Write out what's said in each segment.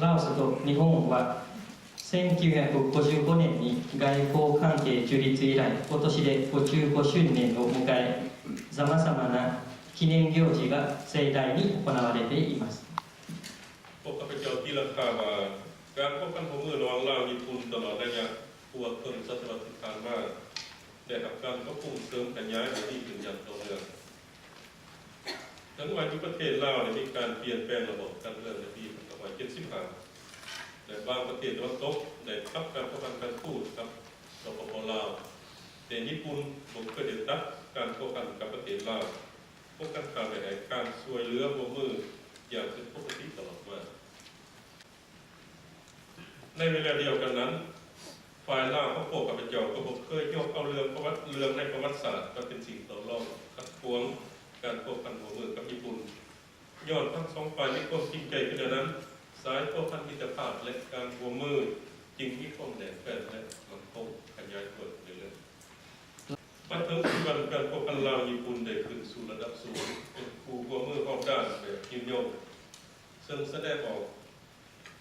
ラオスと日本は、せんきゅうひゃくごじゅうごねんに外交関係樹立以来、今年でごじゅうごしゅうねんを迎え、さまざまな記念行事が盛大に行われています。 ພວກຂ້າພະເຈົ້າຕີລາຄາວ່າ ການພົວພັນຮ່ວມມືລະຫວ່າງລາວ-ຍີ່ປຸ່ນຕະຫຼອດໄລຍະກວ່າເຄິ່ງສະຕະວັດທີ່ຜ່ານມາ ໄດ້ຮັບການປັບປຸງເສີມຂະຫຍາຍໃຫ້ດີຂຶ້ນຢ່າງຕໍ່ເນື່ອງ. ເຖິງວ່າຢູ່ປະເທດລາວໄດ້ມີການປ່ຽນແປງລະບອບການເມືອງໃນປີໜຶ່ງພັນເກົ້າຮ້ອຍເຈັດສິບຫ້າ ແລະ ບາງປະເທດຕາເວັນຕົກໄດ້ປັບການພົວພັນການທູດກັບ ສປປ ລາວ, ແຕ່ຍີ່ປຸ່ນບໍ່ເຄີຍໄດ້ຕັດການພົວພັນກັບປະເທດລາວ. ພວກກັນຂ້າມໄດ້ໃຫ້ການຊ່ວຍເຫຼືອຮ່ວມມືຢ່າງເປັນປົກກະຕິຕະຫຼອດມາ. ໃນເວລາດຽວກັນນັ້ນ, ຝ່າຍລາວຂອງພວກຂ້າພະເຈົ້າກໍບໍ່ເຄີຍຍົກເອົາເລື່ອງປະຫວັດ, ເລື່ອງໃນປະຫວັດສາດມາເປັນສິ່ງຕໍ່ລອງຂັດຂວາງການພົວພັນຮ່ວມມືກັບຍີ່ປຸ່ນ. ຍ້ອນທັງສອງຝ່າຍມີຄວາມຈິງໃຈຄືແນວນັ້ນ, ສາຍພົວພັນມິດຕະພາບ ແລະ ການຮ່ວມມືຈຶ່ງມີຄວາມແໜ້ນແຟ້ນ ແລະ ໝັ້ນຄົງຂະຫຍາຍຕົວຂຶ້ນເລື້ອຍໆ. ມາເຖິງປັດຈຸບັນ, ການພົວພັນລາວ-ຍີ່ປຸ່ນໄດ້ຂຶ້ນສູ່ລະດັບສູງ, ເປັນຄູ່ຮ່ວມມືຮອບດ້ານແບບຍືນຍົງ, ເຊິ່ງສະແດງອອກ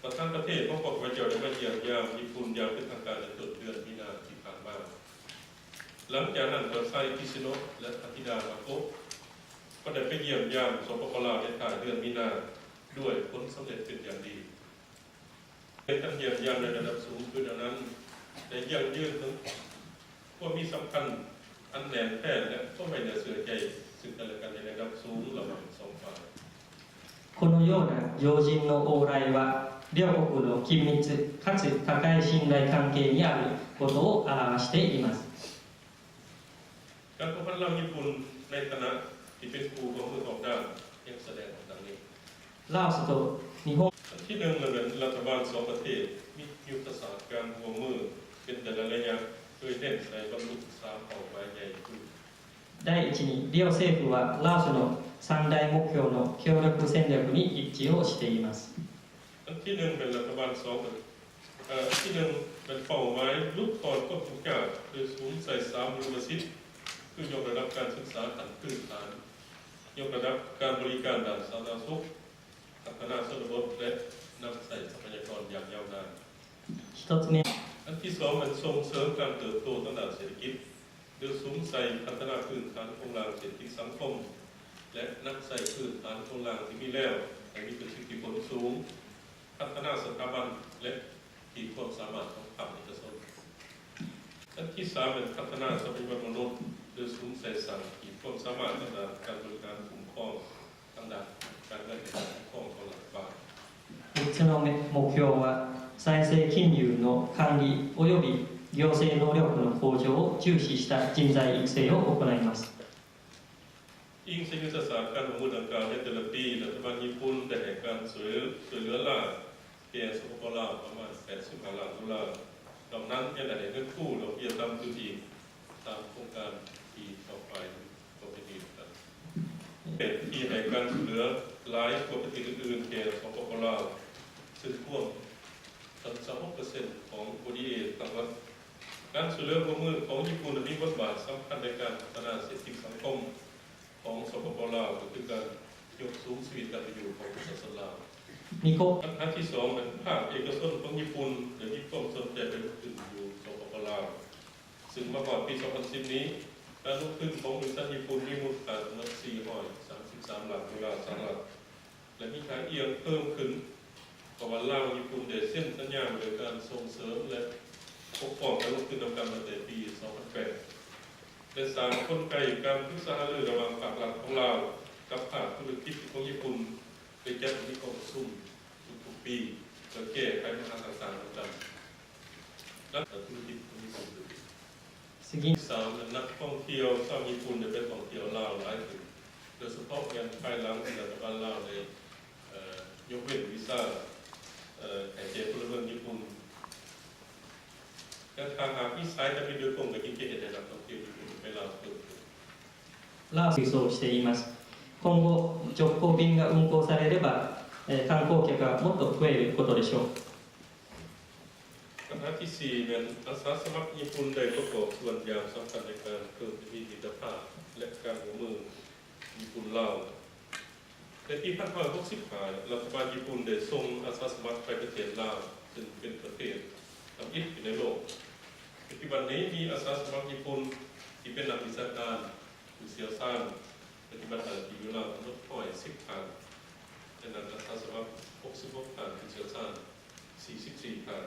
ປະທານປະເທດຂອງພວກຂ້າພະເຈົ້າໄດ້ມາຢ້ຽມຢາມຍີ່ປຸ່ນຢ່າງເປັນທາງການໃນຕົ້ນເດືອນມີນາທີ່ຜ່ານມາ. ຫຼັງຈາກນັ້ນກໍໄຊ ກິຊິໂນະ ແລະ ພະທິດາ ມາໂກະ ກໍໄດ້ໄປຢ້ຽມຢາມ ສປປ ລາວ ໃນທ້າຍເດືອນມີນາດ້ວຍຜົນສຳເລັດເປັນຢ່າງດີ. ໃນການຢ້ຽມຢາມໃນລະດັບສູງຄືແນວນັ້ນ ໄດ້ຢັ້ງຢືນເຖິງຄວາມມີສຳພັນອັນແໜ້ນແຟ້ນ ແລະ ຄວາມໄວ້ເນື້ອເຊື່ອໃຈເຊິ່ງກັນແລະກັນໃນລະດັບສູງລະຫວ່າງສອງຝ່າຍ. このような要人の往来は、両国の緊密かつ高い信頼関係にあることを表しています。 ການພົວພັນລາວ-ຍີ່ປຸ່ນໃນຖານະທີ່ເປັນຄູ່ຮ່ວມມືຮອບດ້ານຍັງສະແດງອອກດັ່ງນີ້. ラオスと日本。ອັນທີໜຶ່ງ ແມ່ນລັດຖະບານສອງປະເທດມີຍຸດທະສາດການຮ່ວມມືເປັນແຕ່ລະໄລຍະ ໂດຍເນັ້ນໃສ່ບັນລຸສາມເປົ້າໝາຍໃຫຍ່ຄື. 第一に、両政府はラオスの三大目標の協力戦略に一致をしています。 ອັນທີໜຶ່ງແມ່ນລັດຖະບານສອງ ເອີ ອັນທີໜຶ່ງແມ່ນເປົ້າໝາຍຫຼຸດຜ່ອນຄວາມທຸກຍາກ ໂດຍສຸມໃສ່ສາມອຸດົມມະສິດ ຄື ຍົກລະດັບການສຶກສາຂັ້ນພື້ນຖານ, ຍົກລະດັບການບໍລິການດ້ານສາທາລະນະສຸກ, ພັດທະນາຊົນນະບົດ ແລະ ນຳໃຊ້ຊັບພະຍາກອນຢ່າງຍາວນານ. 一つ目。 ອັນທີສອງແມ່ນສົ່ງເສີມການເຕີບໂຕທາງດ້ານເສດຖະກິດ ໂດຍສຸມໃສ່ພັດທະນາພື້ນຖານໂຄງລ່າງເສດຖະກິດສັງຄົມ ແລະ ນຳໃຊ້ພື້ນຖານໂຄງລ່າງທີ່ມີແລ້ວໃຫ້ມີປະສິດທິຜົນສູງ, ພັດທະນາສະຖາບັນ ແລະ ຂີດຄວາມສາມາດຂອງພາກເອກະຊົນ. ອັນທີສາມແມ່ນພັດທະນາຊັບພະຍາກອນມະນຸດ ໂດຍສຸມໃສ່ສ້າງຂີດຄວາມສາມາດທາງດ້ານການບໍລິຫານຄຸ້ມຄອງ ທາງດ້ານການເງິນແລະການປົກຄອງຂອງລັດຖະບານ. みっつの目標は、財政金融の管理及び行政能力の向上を重視した人材育成を行います。 ອີງໃສ່ຍຸດທະສາດການຮ່ວມມືດັ່ງກ່າວ, ໃນແຕ່ລະປີ ລັດຖະບານຍີ່ປຸ່ນໄດ້ໃຫ້ການຊ່ວຍ ຊ່ວຍເຫຼືອລ້າແກ່ ສປປ ລາວ ປະມານ ແປດສິບຫ້າລ້ານໂດລາ. ນອກນັ້ນຍັງໄດ້ໃຫ້ເງິນກູ້ດອກເບ້ຍຕ່ຳຂຶ້ນອີກ ຕາມໂຄງການທີ່ສອງຝ່າຍຮ່ວມເປັນໜີ້ກັນ. ປະເທດທີ່ໃຫ້ການຊ່ວຍເຫຼືອຫຼາຍກວ່າປະເທດອື່ນໆແກ່ ສປປ ລາວ ຊຶ່ງກວມເຖິງຊາວຫົກເປີເຊັນຂອງ ໂອ ດີ ເອ ທັງໝົດ. ການຊ່ວຍເຫຼືອຮ່ວມມືຂອງຍີ່ປຸ່ນມີບົດບາດສຳຄັນໃນການພັດທະນາເສດຖະກິດສັງຄົມຂອງ ສປປ ລາວ ກໍຄືການຍົກສູງຊີວິດການເປັນຢູ່ຂອງປະຊາຊົນລາວ. ມີຄອບ ບັນຫາທີສອງແມ່ນພາກເອກະຊົນຂອງຍີ່ປຸ່ນໄດ້ມີຄວາມສົນໃຈໄປລົງທຶນຢູ່ ສປປ ລາວ. ຊຶ່ງມາຮອດປີສອງພັນສິບນີ້, ການລົງທຶນຂອງບໍລິສັດຍີ່ປຸ່ນມີມູນຄ່າທັງໝົດສີ່ຮ້ອຍສາມສິບສາມລ້ານໂດລາສະຫະລັດ ແລະ ມີທ່າອ່ຽງເພີ່ມຂຶ້ນ, ເພາະວ່າລາວຍີ່ປຸ່ນໄດ້ເຊັນສັນຍາວ່າດ້ວຍການສົ່ງເສີມ ແລະ ປົກປ້ອງການລົງທຶນນຳກັນມາແຕ່ປີສອງພັນແປດ ແລະ ສ້າງກົນໄກການປຶກສາຫາລືລະຫວ່າງພາກລັດຂອງລາວກັບພາກທຸລະກິດຂອງຍີ່ປຸ່ນ ໄດ້ຈັດໃຫ້ມີກອງປະຊຸມທຸກໆປີ ເພື່ອແກ້ໄຂບັນຫາຕ່າງໆນຳກັນ. ລັດທຸລະກິດຂອງຍີ່ປຸ່ນ. ສາມ ນັກທ່ອງທ່ຽວຊາວຍີ່ປຸ່ນໄດ້ໄປທ່ອງທ່ຽວລາວຫຼາຍຂຶ້ນ, ໂດຍສະເພາະແມ່ນພາຍຫຼັງທີ່ລັດຖະບານລາວໄດ້ ເອີ ຍົກເວັ້ນວີຊາ ເອີ ໃຫ້ແກ່ພົນລະເມືອງຍີ່ປຸ່ນ. ແລະ ຖ້າຫາກມີສາຍການບິນໂດຍກົງ ກໍຍິ່ງຈະເຮັດໃຫ້ນັກທ່ອງທ່ຽວຍີ່ປຸ່ນໄປລາວເພີ່ມຂຶ້ນ. ラオス輸送しています。今後、直行便が運航されれば、えー、観光客はもっと増えることでしょう。 ບັນຫາທີສີ່ແມ່ນອາສາສະໝັກຍີ່ປຸ່ນໄດ້ປະກອບສ່ວນຢ່າງສຳຄັນໃນການເພີ່ມທະວີມິດຕະພາບ ແລະ ການຮ່ວມມືຍີ່ປຸ່ນ-ລາວ. ໃນປີ ພັນເກົ້າຮ້ອຍຫົກສິບຫ້າ ລັດຖະບານຍີ່ປຸ່ນໄດ້ສົ່ງອາສາສະໝັກໄປປະເທດລາວ ຊຶ່ງເປັນປະເທດທຳອິດຢູ່ໃນໂລກ. ປັດຈຸບັນນີ້ມີອາສາສະໝັກຍີ່ປຸ່ນທີ່ເປັນນັກວິຊາການ ຜູ້ຊ່ຽວຊານປະຕິບັດໜ້າທີ່ຢູ່ລາວທັງໝົດຮ້ອຍສິບທ່ານ, ຈາກນັ້ນອາສາສະໝັກຫົກສິບຫົກທ່ານ, ຜູ້ຊ່ຽວຊານສີ່ສິບສີ່ທ່ານ.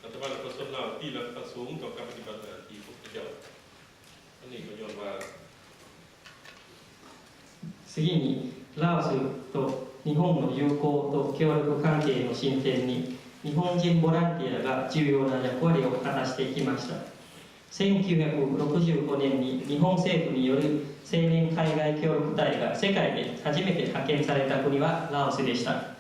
ລັດຖະບານ ແລະ ປະຊາຊົນລາວຕີລາຄາສູງຕໍ່ການປະຕິບັດໜ້າທີ່ຂອງພວກເຈົ້າ. ອັນນີ້ກໍຍ້ອນວ່າ 次に、ラオスと日本の友好と協力関係の進展に、日本人ボランティアが重要な役割を果たしてきました。せんきゅうひゃくろくじゅうごねんに日本政府による青年海外協力隊が世界で初めて派遣された国はラオスでした。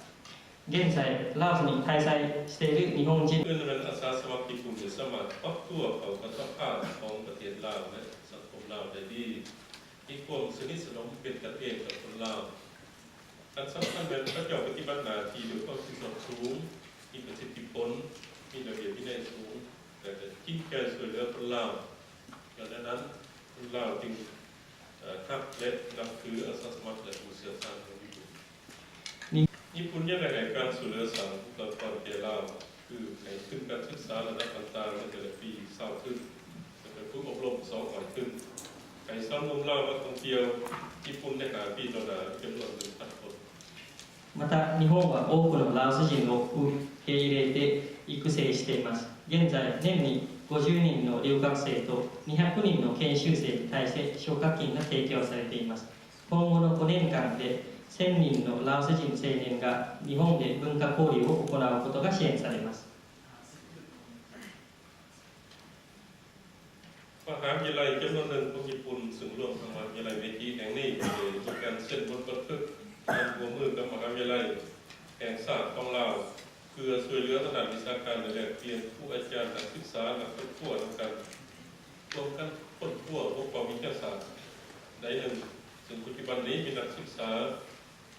現在、ラオスに滞在している日本人 ເປັນອາສາສະໝັກຍີ່ປຸ່ນ ສາມາດປັບຕົວເຂົ້າກັບສະພາບຂອງປະເທດລາວ ແລະ ສັງຄົມລາວໄດ້ດີ. ມີຄວາມສະໜິດສະໜົມເປັນກັນເອງກັບຄົນລາວ. ອັນສຳຄັນແມ່ນເຂົາເຈົ້າປະຕິບັດໜ້າທີ່ດ້ວຍຄວາມຮັບຜິດຊອບສູງ, ມີປະສິດທິຜົນ, ມີລະບຽບວິໄນສູງ ແລະ ກໍຈິງໃຈຊ່ວຍເຫຼືອຄົນລາວ. ຍ້ອນແນວນັ້ນ ຄົນລາວຈຶ່ງຮັກ ແລະ ນັບຖືອາສາສະໝັກ ແລະ ຜູ້ຊ່ຽວຊານຂອງຍີ່ປຸ່ນ. ຍີ່ປຸ່ນຍັງໄດ້ໃຫ້ການຊ່ວຍເຫຼືອສ້າງບຸກຄະລາກອນແກ່ລາວ ຄືໃຫ້ທຶນການສຶກສາລະດັບຕ່າງໆໃນແຕ່ລະປີຊາວທຶນ ແລະ ໄປຝຶກອົບຮົມສອງຮ້ອຍທຶນ, ໃຫ້ຊາວໜຸ່ມລາວມາທ່ອງທ່ຽວຍີ່ປຸ່ນໃນຫ້າປີຕໍ່ໜ້າຈຳນວນໜຶ່ງພັນຄົນ. また、日本は多くのラオス人を受け入れて育成しています。現在、年にごじゅうにんの留学生とにひゃくにんの研修生に対して奨学金が提供されています。今後のごねんかんでせんにんのラオス人青年が日本で文化交流を行うことが支援されます。ມະຫາວິທະຍາໄລຈຳນວນໜຶ່ງຂອງຍີ່ປຸ່ນ ຊຶ່ງລວມທັງມະຫາວິທະຍາໄລເມຈິແຫ່ງນີ້ ໄດ້ມີການເຊັນບົດບັນທຶກການຮ່ວມມືກັບມະຫາວິທະຍາໄລແຫ່ງຊາດຂອງລາວ ເພື່ອຊ່ວຍເຫຼືອທາງດ້ານວິຊາການ ແລະ ແລກປ່ຽນຄູອາຈານ, ນັກສຶກສາ, ນັກຄົ້ນຄວ້ານຳກັນ, ຮ່ວມກັນຄົ້ນຄວ້າຫົວຂໍ້ວິທະຍາສາດໃດໜຶ່ງ, ຊຶ່ງປັດຈຸບັນນີ້ມີນັກສຶກສາ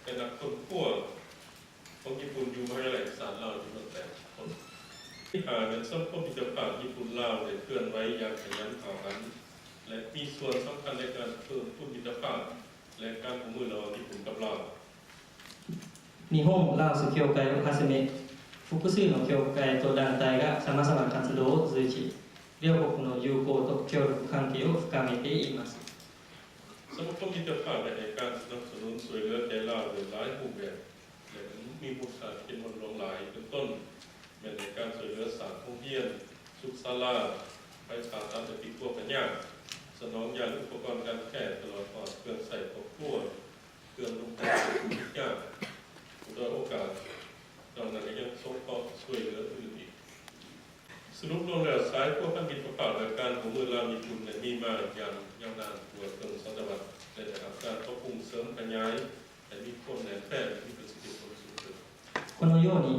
ແລະ ນັກຄົ້ນຄວ້າຂອງຍີ່ປຸ່ນຢູ່ມະຫາວິທະຍາໄລແຫ່ງຊາດລາວຈຳນວນແປດຄົນ. ທີຫ້າ ແມ່ນສັງຄົມມິດຕະພາບຍີ່ປຸ່ນ-ລາວ ໄດ້ເຄື່ອນໄຫວຢ່າງຂະຫຍັນຫ້າວຫັນ ແລະ ມີສ່ວນສຳຄັນໃນການເພີ່ມພູນມິດຕະພາບ ແລະ ການຮ່ວມມືລະຫວ່າງຍີ່ປຸ່ນກັບລາວ. 日本ラオス協会をはじめ、複数の協会と団体がさまざまな活動を通じ、両国の友好と協力関係を深めています。 ສະມາຄົມມິດຕະພາບໄດ້ໃຫ້ການສະໜັບສະໜູນຊ່ວຍເຫຼືອແກ່ລາວໂດຍຫຼາຍຮູບແບບ ແລະ ມີມູນຄ່າຈຳນວນຫຼວງຫຼາຍ ເປັນຕົ້ນ ແມ່ນໃຫ້ການຊ່ວຍເຫຼືອສ້າງໂຮງຮຽນ, ສຸກສາລາ, ໄຟຜ່າຕັດ ແລະ ປີກກົວພະຍາດ, ສະໜອງຢາ ແລະ ອຸປະກອນການແພດ ຕະຫຼອດຮອດເຄື່ອງໃຊ້ຄອບຄົວ, ເຄື່ອງລົງແຂວນທຸກຍາກ, ຜູ້ດ້ອຍໂອກາດ, ນອກນັ້ນກໍຍັງສົງເຄາະຊ່ວຍເຫຼືອຜູ້ອື່ນອີກ. ສະຫຼຸບລວມແລ້ວ, ສາຍພົວພັນມິດຕະພາບ ແລະ ການຮ່ວມມືລາວ-ຍີ່ປຸ່ນ ໄດ້ມີມາຢ່າງຍາວນານກວ່າເຄິ່ງສະຕະວັດ ແລະ ໄດ້ຮັບການປັບປຸງເສີມຂະຫຍາຍ ໃຫ້ມີຄວາມແໜ້ນແຟ້ນ ແລະ ມີປະສິດທິຜົນສູງຂຶ້ນ. このように、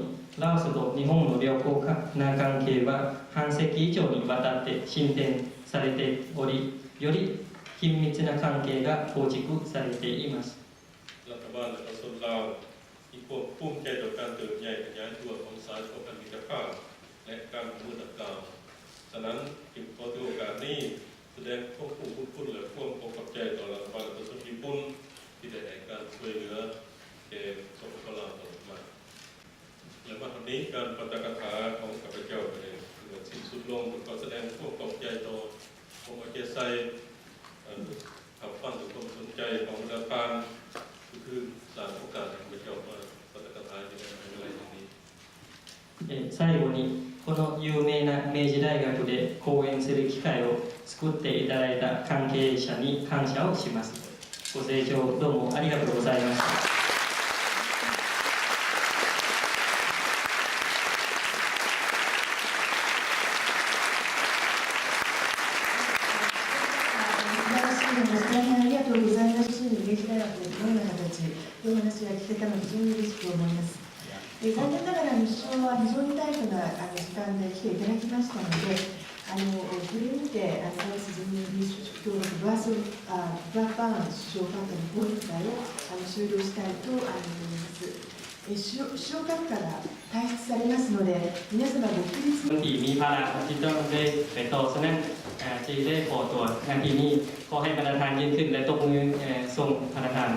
ラオスと日本の良好な関係は半世紀以上にわたって進展されており、より緊密な関係が構築されています。 ລັດຖະບານ ແລະ ປະຊາຊົນລາວ ມີຄວາມພູມໃຈຕໍ່ການເຕີບໃຫຍ່ຂະຫຍາຍຕົວຂອງສາຍພົວພັນມິດຕະພາບ ແລະ ການຮ່ວມມືດັ່ງກ່າວ. ສະນັ້ນ, ຈຶ່ງຂໍຖືໂອກາດນີ້ ສະແດງຄວາມຮູ້ບຸນຄຸນ ແລະ ຄວາມຂໍຂອບໃຈຕໍ່ລັດຖະບານ ແລະ ປະຊາຊົນຍີ່ປຸ່ນ ທີ່ໄດ້ໃຫ້ການຊ່ວຍເຫຼືອແກ່ ສປປ ລາວ ຕະຫຼອດມາ. ແລະ ມາຮອດນີ້, ການປາຖະກະຖາຂອງຂ້າພະເຈົ້າກໍໄດ້ຖືວ່າສິ້ນສຸດລົງ. ຂໍສະແດງຄວາມຂອບໃຈຕໍ່ ຜົມເອົາໃຈໃສ່ ເອີ ຮັບຟັງດ້ວຍຄວາມສົນໃຈຂອງບັນດາທ່ານ ຄືສ້າງໂອກາດໃຫ້ຂ້າພະເຈົ້າມາປາຖະກະຖາຢູ່ໃນມະຫາວິທະຍາໄລແຫ່ງນີ້. えー、最後に、この有名な明治大学で講演する機会を作っていただいた関係者に感謝をします。 ご清聴どうもありがとうございました。 素晴らしいお話、大変ありがとうございます。明治大学でどんな形でお話が聞けたのか、非常に嬉しく思います。えー、残念ながら、あの、首相は非常にタイトな、あの、時間で来ていただきましたので、 あの、これにて、あの、第一次民主共和国バース、あ、バーバーン首相官邸の講演会を、あの、終了したいと、あの、思います。え、首相、首相閣下が退出されますので、皆様ご起立。 ເມື່ອກີ້ມີພາລະທີ່ຕ້ອງໄດ້ໄປຕໍ່, ສະນັ້ນ ເອີ ຈຶ່ງໄດ້ຂໍຕົວໜ້າທີ່ນີ້. ຂໍໃຫ້ບັນດາທ່ານຢືນຂຶ້ນ ແລະ ຕົບມື ເອີ ສົ່ງບັນດາທ່ານ.